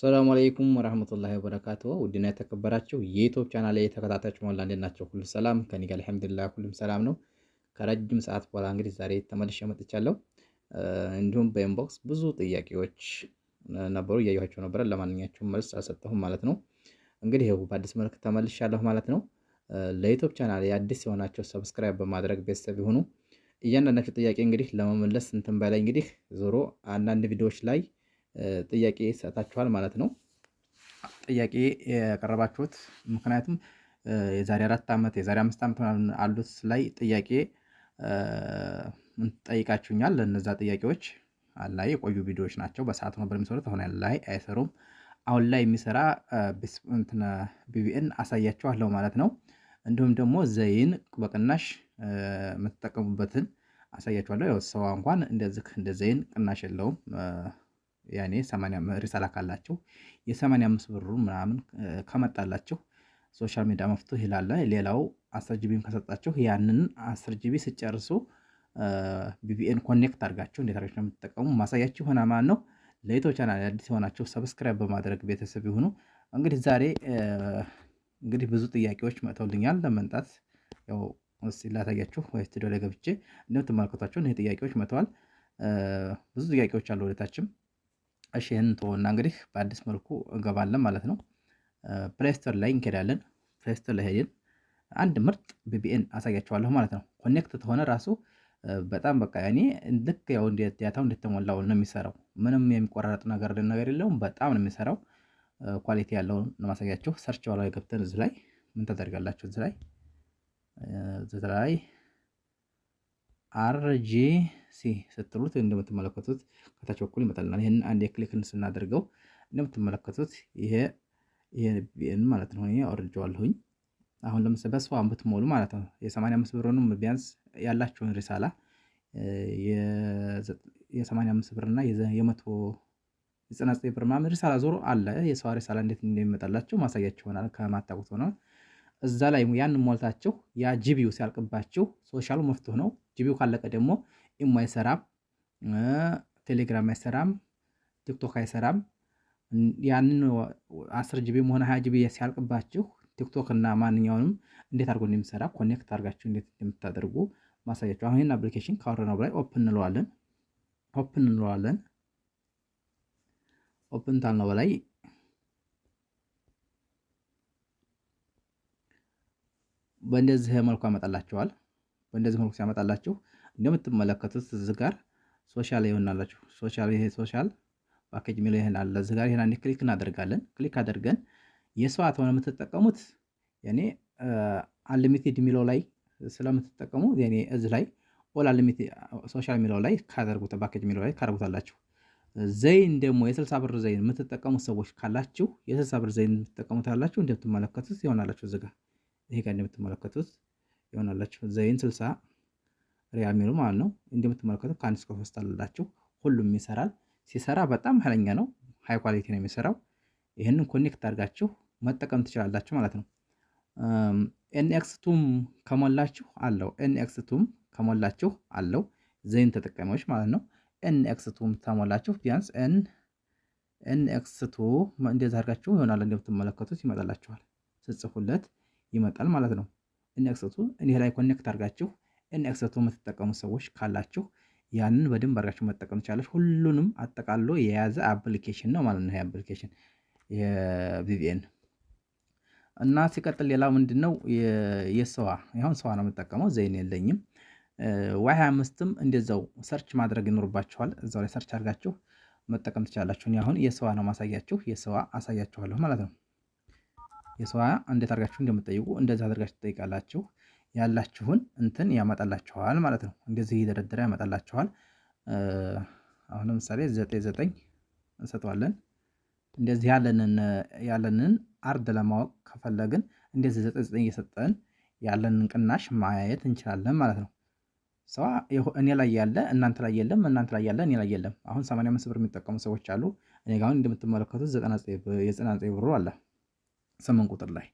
ሰላም አለይኩም ወራህመቱላሂ ወበረካቱሁ። ውድና የተከበራችሁ የ YouTube channel ላይ ተከታታዮች ሞላ እንዴት ናቸው? ሁሉ ሰላም ከኔ ጋር አልሐምዱሊላህ፣ ሁሉም ሰላም ነው። ከረጅም ሰዓት በኋላ እንግዲህ ዛሬ ተመልሼ መጥቻለሁ። እንዲሁም በ inbox ብዙ ጥያቄዎች ነበሩ፣ እያየኋቸው ነበረ። ለማንኛቸውም መልስ አልሰጠሁም ማለት ነው። እንግዲህ ይኸው በአዲስ መልክ ተመልሻለሁ ማለት ነው። ለ YouTube channel አዲስ የሆናቸው subscribe በማድረግ ቤተሰብ ይሁኑ። እያንዳንዳቸው ጥያቄ እንግዲህ ለመመለስ እንትን በላይ እንግዲህ ዞሮ አንዳንድ ቪዲዮዎች ላይ ጥያቄ ሰጣችኋል ማለት ነው። ጥያቄ ያቀረባችሁት ምክንያቱም የዛሬ 4 ዓመት የዛሬ 5 ዓመት ምናምን አሉት ላይ ጥያቄ ጠይቃችሁኛል። ለእነዛ ጥያቄዎች ላይ የቆዩ ቪዲዮዎች ናቸው። በሰዓቱ ነበር የሚሰሩት። አሁን ላይ አይሰሩም። አሁን ላይ የሚሰራ VPN አሳያችኋለሁ ማለት ነው። እንዲሁም ደግሞ ዘይን በቅናሽ የምትጠቀሙበትን አሳያችኋለሁ። ያው ሰዋ እንኳን እንደዚህ እንደ ዘይን ቅናሽ የለውም። ያኔ 80 ሪሳላ ካላችሁ የ85 ብሩ ምናምን ከመጣላችሁ social media مفتوح ይላል። ሌላው 10 GB ም ከሰጣችሁ ያንን 10 GB ስጨርሱ VPN connect አድርጋችሁ እንዴት አድርጋችሁ የምትጠቀሙ ማሳያችሁ ሆና ማለት ነው። ለ YouTube channel አዲስ የሆናችሁ subscribe በማድረግ ቤተሰብ ይሁኑ። እንግዲህ ዛሬ እንግዲህ ብዙ ጥያቄዎች መጥተውልኛል። ለመንጣት ያው እስቲ ላታያችሁ ወይ ስቱዲዮ ላይ ገብቼ እንደምትመለከቷቸው እነዚህ ጥያቄዎች መጥተዋል። ብዙ ጥያቄዎች አሉ ወደታችም። እሺ ይህንን ተወና እንግዲህ በአዲስ መልኩ እንገባለን ማለት ነው። Play Store ላይ እንሄዳለን። Play Store ላይ ሄደን አንድ ምርጥ VPN አሳያችኋለሁ ማለት ነው። connect ተሆነ ራሱ በጣም በቃ እኔ ልክ ያው እንደ data ው እንደተሞላው ነው የሚሰራው። ምንም የሚቆራረጥ ነገር የለውም። በጣም ነው የሚሰራው። quality ያለውን ነው ማሳያችሁ። search bar ላይ ገብተን እዚህ ላይ ምን ታደርጋላችሁ? እዚህ ላይ RGC ስትሉት እንደምትመለከቱት ከታች በኩል ይመጣልናል። ይሄን አንድ click ስናደርገው እንደምትመለከቱት ይሄ VPN ማለት ነው። እኔ አውርጄዋለሁኝ። አሁን ለምሳሌ በሰዋ ብትሞሉ ማለት ነው የ85 ብሩንም ቢያንስ ያላችሁን ሪሳላ የ85 ብር እና የ199 ብር ምናምን ሪሳላ ዞሮ አለ። የሰዋ ሪሳላ እንዴት እንደሚመጣላችሁ ማሳያችሁ ይሆናል። ከማታውቁት ሆነ እዛ ላይ ያንን ሞልታችሁ ያ GB ው ሲያልቅባችሁ social ኡ مفتوح ነው። GB ው ካለቀ ደግሞ ኢሞ አይሰራም፣ ቴሌግራም አይሰራም፣ ቲክቶክ አይሰራም። ያንን 10 GB ም ሆነ 20 GB ሲያልቅባችሁ ቲክቶክ እና ማንኛውንም እንዴት አድርጎ እንደሚሰራ connect አድርጋችሁ እንዴት እንደምታደርጉ ማሳያችሁ። አሁን ይህን application ካወረድነው በላይ open እንለዋለን። open እንለዋለን። open ታልነው በላይ በእንደዚህ መልኩ ያመጣላችኋል። በእንደዚህ መልኩ ሲያመጣላችሁ እንደምትመለከቱት እዚህ ጋር social ይሆናላችሁ። social ይሄ social package የሚለው ይሄን አለ። እዚህ ጋር ይሄን አንድ click እናደርጋለን። click አድርገን የሰዋ ተሆነ የምትጠቀሙት ያኔ unlimited የሚለው ላይ ስለምትጠቀሙ ያኔ እዚህ ላይ all unlimited social የሚለው ላይ ካደርጉት ፓኬጅ የሚለው ላይ ካደርጉታላችሁ። ዘይን ደግሞ የ60 ብር ዘይን የምትጠቀሙት ሰዎች ካላችሁ የ60 ብር ዘይን የምትጠቀሙት ካላችሁ እንደምትመለከቱት ይሆናላችሁ። እዚህ ጋር ይሄ ጋር እንደምትመለከቱት ይሆናላችሁ። ዘይን 60 ሪያል የሚሉ ማለት ነው። እንደምትመለከቱት ከአንድ እስከ ሶስት አላችሁ። ሁሉም ይሰራል። ሲሰራ በጣም ኃይለኛ ነው። high quality ነው የሚሰራው። ይህንን connect አድርጋችሁ መጠቀም ትችላላችሁ ማለት ነው። NX two ም ከሞላችሁ አለው። NX two ም ከሞላችሁ አለው። ዘይን ተጠቃሚዎች ማለት ነው። NX two ም ተሞላችሁ ቢያንስ NX two እንደዛ አድርጋችሁ ይሆናል። እንደምትመለከቱት ይመጣላችኋል። ስጽፉለት ይመጣል ማለት ነው። NX two እኔ ላይ connect አድርጋችሁ NX two የምትጠቀሙ ሰዎች ካላችሁ ያንን በደንብ አድርጋችሁ መጠቀም ትችላላችሁ። ሁሉንም አጠቃሎ የያዘ application ነው ማለት ነው። ይሄ application የ VPN እና ሲቀጥል ሌላው ምንድነው የሰዋ አሁን ሰዋ ነው የምጠቀመው፣ ዘይን የለኝም። Y 25ም እንደዛው search ማድረግ ይኖርባችኋል። እዛው ላይ search አድርጋችሁ መጠቀም ትችላላችሁ። እኔ አሁን የሰዋ ነው ማሳያችሁ፣ የሰዋ አሳያችኋለሁ ማለት ነው። የሰዋ እንዴት አድርጋችሁ እንደምትጠይቁ እንደዚህ አድርጋችሁ ትጠይቃላችሁ። ያላችሁን እንትን ያመጣላችኋል ማለት ነው። እንደዚህ እየደረደረ ያመጣላችኋል። አሁን ለምሳሌ 9 9 እንሰጠዋለን። እንደዚህ ያለንን عرض ለማወቅ ከፈለግን እንደዚህ 9 9 እየሰጠን ያለንን ቅናሽ ማየት እንችላለን ማለት ነው። ሰዋ እኔ ላይ ያለ እናንተ ላይ የለም፣ እናንተ ላይ ያለ እኔ ላይ የለም። አሁን 85 ብር የሚጠቀሙ ሰዎች አሉ። እኔ ጋር አሁን እንደምትመለከቱት 99 ብሩ አለ 8 ቁጥር ላይ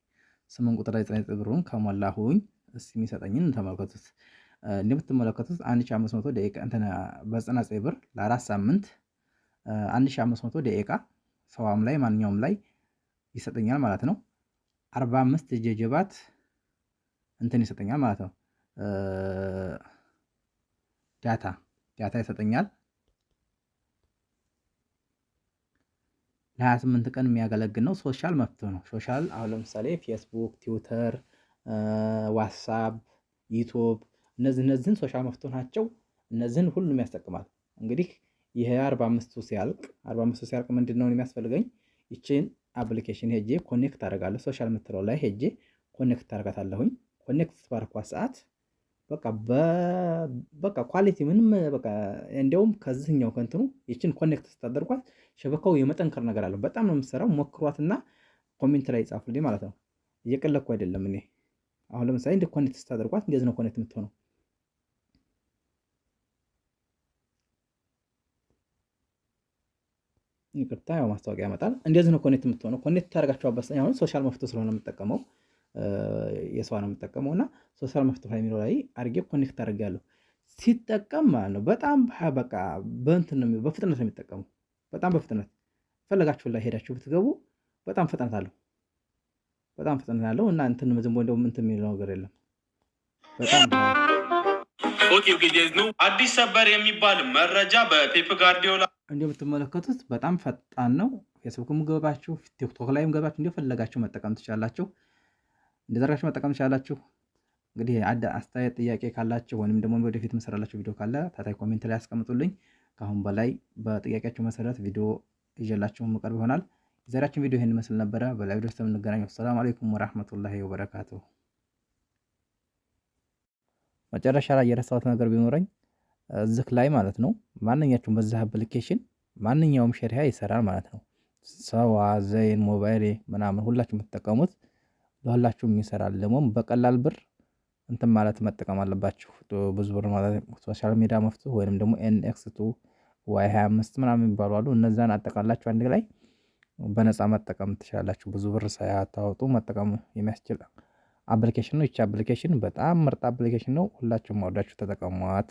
8 ቁጥር ላይ 99 ብሩን ከሞላሁኝ እስቲ የሚሰጠኝን ተመልከቱት። እንደምትመለከቱት 1500 ደቂቃ እንትን በ99 ብር ለ4 ሳምንት 1500 ደቂቃ ሰዋም ላይ ማንኛውም ላይ ይሰጠኛል ማለት ነው። 45 ጀጀባት እንትን ይሰጠኛል ማለት ነው። data data ይሰጠኛል። ለ28 ቀን የሚያገለግል ነው። social መፍትሄ ነው። social አሁን ለምሳሌ ፌስቡክ፣ ትዊተር፣ ዋትሳፕ፣ ዩቲዩብ እነዚህን social መፍትሄ ናቸው። እነዚህን ሁሉም ያስጠቅማል። እንግዲህ ይሄ 45ቱ ሲያልቅ 45ቱ ሲያልቅ ምንድነው የሚያስፈልገኝ? ይቺን application ሄጄ connect አደርጋለሁ። social የምትለው ላይ ሄጄ connect አደርጋታለሁኝ። connect ባረኳት ሰዓት በቃ በቃ quality ምንም በቃ እንደውም ከዚህኛው ከእንትኑ ይቺን connect ስታደርጓት شبكة ው የመጠንከር ነገር አለው። በጣም ነው የምትሰራው። ሞክሯትና comment ላይ ጻፉልኝ ማለት ነው። እየቀለድኩ አይደለም እኔ። አሁን ለምሳሌ እንደ connect ስታደርጓት እንደዚህ ነው connect የምትሆነው። ይቅርታ ያው ማስታወቂያ ያመጣል። እንደዚህ ነው connect የምትሆነው። connect ታደርጋችኋበት አሁን social መፍትሄ ስለሆነ የምጠቀመው የሰዋ ነው የምጠቀመው እና social መፍትሄ የሚለው ላይ አድርጌ connect አድርጌያለሁ። ሲጠቀም ማለት ነው በጣም በቃ በእንትን ነው በፍጥነት ነው የሚጠቀመው። በጣም በፍጥነት ፈለጋችሁ ላይ ሄዳችሁ ብትገቡ በጣም ፍጥነት አለው። በጣም ፍጥነት አለው እና እንትን ዝም ብሎ እንደውም እንትን የሚለው ነገር የለም። በጣም አዲስ ሰበር የሚባል መረጃ በፔፕ ጋርዲዮላ እንደምትመለከቱት በጣም ፈጣን ነው። ፌስቡክም ገባችሁ ቲክቶክ ላይም ገባችሁ እንደፈለጋችሁ መጠቀም ትችላላችሁ። እንደዘራችሁ መጠቀም ትችላላችሁ። እንግዲህ አስተያየት ጥያቄ ካላችሁ ወይንም ደግሞ ወደፊት የምሰራላችሁ ቪዲዮ ካለ ታታይ comment ላይ አስቀምጡልኝ። ከአሁን በላይ በጥያቄያችሁ መሰረት ቪዲዮ ይዤላችሁ የምቀርብ ይሆናል። የዛሬያችን ቪዲዮ ይህን ይመስል ነበረ። በሌላ ቪዲዮ እስከምንገናኝ السلام عليكم ورحمة الله وبركاته። መጨረሻ ላይ የረሳሁት ነገር ቢኖረኝ እዚህ ላይ ማለት ነው ማንኛችሁም በዚህ application ማንኛውም شريحة ይሰራል ማለት ነው። ሰዋ፣ ዘይን፣ ሞባይሌ ምናምን ሁላችሁም የምትጠቀሙት ለሁላችሁም ይሰራል። ደግሞ በቀላል ብር እንትን ማለት መጠቀም አለባችሁ። ብዙ ብር ማለት social media መፍትሄ ወይንም ደግሞ NX 2 Y 25 ምናምን የሚባሉ አሉ። እነዛን አጠቃላችሁ አንድ ላይ በነፃ መጠቀም ትችላላችሁ። ብዙ ብር ሳታወጡ መጠቀም የሚያስችል application ነው። ይቺ application በጣም ምርጥ application ነው። ሁላችሁም አውርዳችሁ ተጠቀሟት።